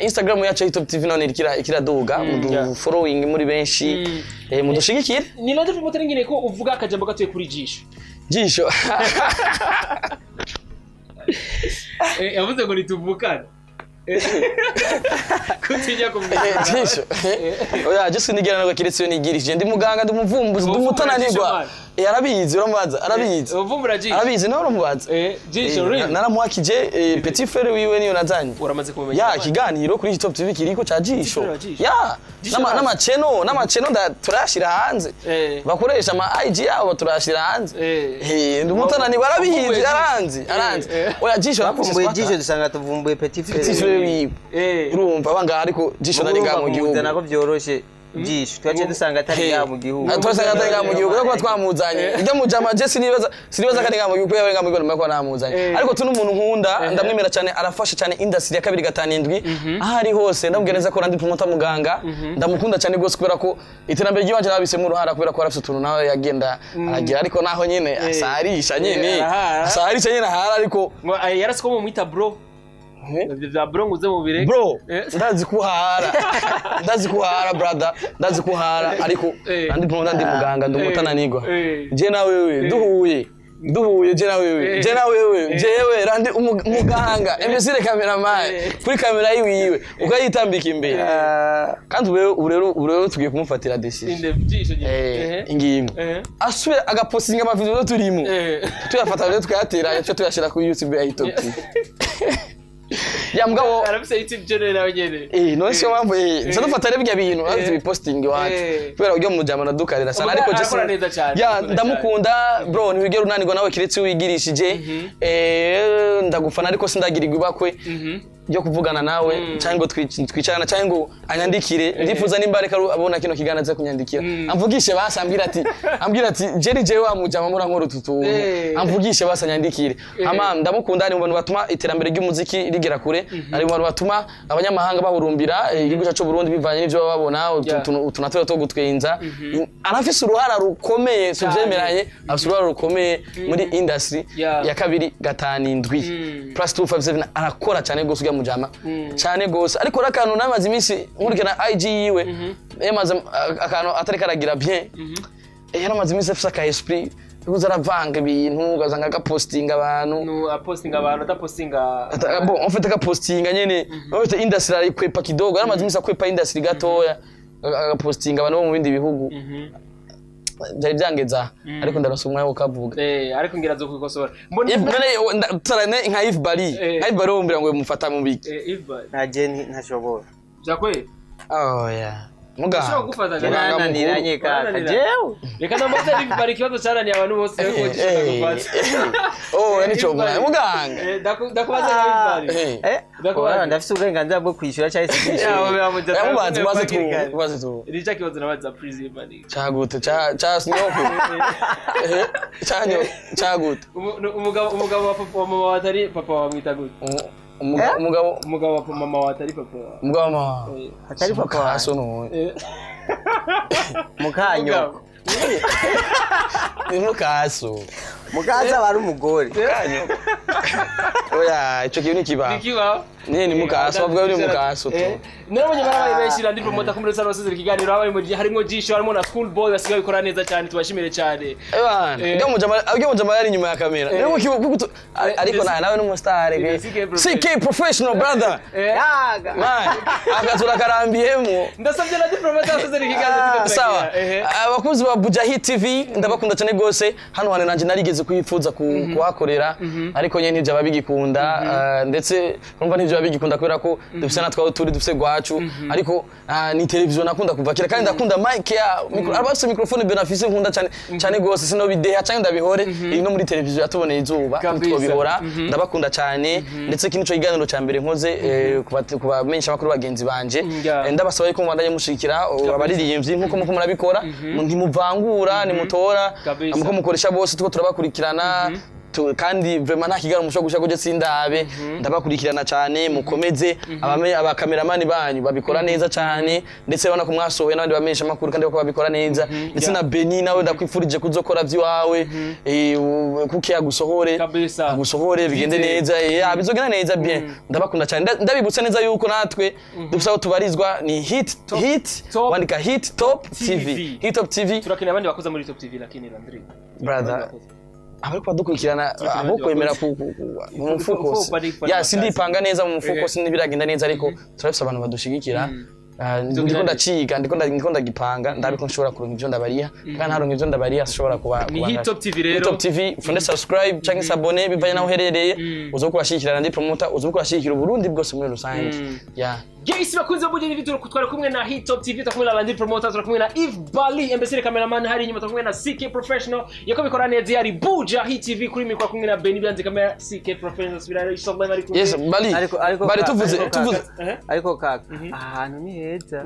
Instagram yacu ya Hit Top TV none irikira ikiraduga, mudufollowing muri benshi, mudushigikire. Ni Landry Promoter, ngine ko uvuga akajambo gatoye kuri Jisho. Jisho. Yavuze ngo nituvukane. Kutinya kumwishura. Jisho. Oya, je sinigera nabwo kiretse iyo nigirishije. Ndi muganga, ndi umuvumbuzi, ndi umutananirwa. Arabizi, uramubaza, arabizi. Uvumbura Jisho. Arabizi nawe uramubaza. Jisho really. Naramuhakije petit frère wiwe niyo nazanye. Uramaze kumumenya. Ya ikiganiro kuri Top TV kiriko ca Jisho. Ya n'amaceno n'amaceno turashira hanze. Bakoresha ama IG yabo turashira hanze. Ndi umutananirwa, arabizi, aranzi, aranzi. Oya Jisho bakumbuye Jisho dusanga tuvumbuye petit frère. Petit frère wiwe. Urumva banga ariko Jisho nari ngaha mu gihugu. Nako byoroshe Jisho twaje dusanga atari ngaha mu gihugu. Twasanga atari ngaha mu gihugu kuko twamuzanye. Ibyo mujama je sinibaza kandi ngaha mu gihugu yabaye ngaha mu gihugu nako namuzanye. Ariko tu n'umuntu nkunda ndamwemera cyane, arafasha cyane industry ya 257 aho ari hose. Ndamubwira neza ko randi promoter muganga ndamukunda cyane gose kubera ko iterambere ry'iwanje nabisemo uruhara kubera ko arafite utuntu nawe yagenda aragira, ariko naho nyine asarisha nyine asarisha nyine ahara, ariko yarasiko mu mwita bro. Bya bro nguze mu bireke bro, ndazi kuhara, ndazi kuhara brother, ndazi kuhara, ariko andi promoter ndi muganga ndi umutananirwa. Je na wewe duhuye duhuye je na wewe je na wewe jewe randi muganga emesire cameraman kuri kamera yiwiwe ukayitambika imbere. Kandi ubu rero tugiye kumufatira decision ingingo asubira agapostinga ama video turimo tuyafata rero tukayatera cyo tuyashira kuri YouTube ya Top TV. Ya mugabo arafise YouTube channel nawe nyene. No sio mambo nza dufata rero ibyo bintu azi biposting iwacu kubera uryo mujama nadukarira sana, ariko je ya ndamukunda bro, ntiwigera unanirwa nawe kiretse wigirishije. Ndagufana ariko sindagirirwa ibakwe ryo kuvugana nawe cyangwa ngo twicarana cyangwa ngo anyandikire. Ndifuza nimba reka abona kino kiganiro aze kunyandikira amvugishe basi, ambwira ati Jerry jewe wa mujama murankora utu tuntu, amvugishe basi anyandikire. Ama ndamukunda, ari mu bantu batuma iterambere ry'umuziki rigera kure, ari mu bantu batuma abanyamahanga bahurumbira igihugu cyacu Burundi bivanye n'ivyo baba babona utuntu two gutwenza. Arafise uruhara rukomeye, tuvyemeranye, afise uruhara rukomeye muri industry ya 257 +257 arakora cyane gose ujya mujama cyane gose. Ariko akantu namaze iminsi nkurikirana IG yiwe, yamaze akantu atari karagira bien, yaramaze iminsi afise aka esprit kuza aravanga ibintu ugasanga agapostinga abantu no apostinga abantu adapostinga bon en fait agapostinga nyene en fait industry arikwepa kidogo, yaramaze iminsi akwepa industry gatoya agapostinga abantu bo mu bindi bihugu. Byari byangeza ariko ndaronse umwanya wo kavuga. Ariko ngira zo kwikosora. Mbona none nka Yves Bari, nka Yves Bari wombira ngo mufata mu biki. Yves Bari naje ntashobora. Byakwe? Oh yeah. Muganga. Nananiranye kaka jewe. Reka ndamaze Yves Bari ikibazo cyaraniye abantu bose ko gishaka gufata. Oh, nico muganga. Ndakubaza Yves Bari. Ndakubaza ndafise uburenganzira bwo kwishyura cyangwa se kwishyura. Yamubaze mubaze tu. Irica kibazo nabaza please Bari. Chagute cha snoko. Chanyo chagute. Umugabo wa papa mama watari papa wamwita gute? Umugabo wa mama watari papa. Umugabo mama. Atari papa wa so no. Mukanyo. Ni mukaso. Mukaza bari umugore. Mukanyo. Oya, ico kintu nikiba. Nikiba. Ni mukaso, bavuga ni mukaso tu. Narabonye barabaye benshi randi promoter kumure sana basezera ikiganiro habaye mu harimo Jisho harimo na School Boy basigaye bikora neza cyane tubashimire cyane. Ebana, ibyo mujama yari inyuma ya kamera. Niyo ariko nawe n'umu star CK professional brother. Yaga. Man, akatura karambiyemo. Ndasabye randi promoter basezera ikiganiro. Sawa. Abakunzi ba Bujahi TV ndabakunda cyane gose. Hano hane nanje narigeze kuyifuza kuhakorera ariko nyene ntivyo ababigikunda ndetse urumva ntivyo ababigikunda kubera ko dufise natwe aho turi dufise gwacu, ariko ni television nakunda kuva kera kandi ndakunda mic ya abafise microphone benafise nkunda cyane cyane gose sino bideha cyane ndabihore iri no muri television yatuboneye izuba twobihora. Ndabakunda cyane ndetse kino cyo iganiro ca mbere nkoze kubamenyesha makuru bagenzi banje, ndabasaba yuko mubandanye mushikira abaririmbyi nkuko muko murabikora, ntimuvangura nimutora muko mukoresha bose tuko turabakurikirana kandi vraiment nta kiganiro mushobora gushaka kujya sindabe ndabakurikirana cyane. Mukomeze abakameramani banyu babikora neza cyane ndetse urabona ko mwasohoye n'abandi bamenyesha amakuru kandi bako babikora neza ndetse na Beni nawe ndakwifurije kuzokora vyiwawe kuki agusohore agusohore bigende neza bizogenda neza bien. Ndabakunda cyane, ndabibutse neza yuko natwe dufise aho tubarizwa ni hit wandika Hit Top TV, Hit Top TV. Turakeneye abandi bakoza muri Top TV lakini Landry brother Abariko badukurikirana, abo kwemera mu mufuko Mufuko ya sindipanga neza mu mufuko, sinibiragenda neza, ariko turafise abantu badushigikira. Ndiko ndaciga, ndiko ndagipanga, ndabe ko nshobora kuronka ivyo ndabariha, kandi ntaronka ivyo ndabariha sinshobora kuba. Ni Kuba Hit Top TV rero. Hit Top TV, funde subscribe canke s'abonner bivanye naho uherereye, uzoba kurashigikira Landry Promoter, uzoba kurashigikira Uburundi bwose muri rusange, ya. Yes, bakunze Buja TV, twari kumwe na Hit Top TV, turi kumwe na Landry Promoter, turi kumwe na Yves Bali, Imbesire cameraman hari inyuma, turi kumwe na CK Professional yako bikora neza. Yari Buja Hit TV, kuri mikoro kumwe na Benny Byanze, camera CK Professional subira inshallah bari kumwe. Yes, Bali. Ariko Bali, tuvuze ariko tuvuze ariko kaka, ahantu ni heza.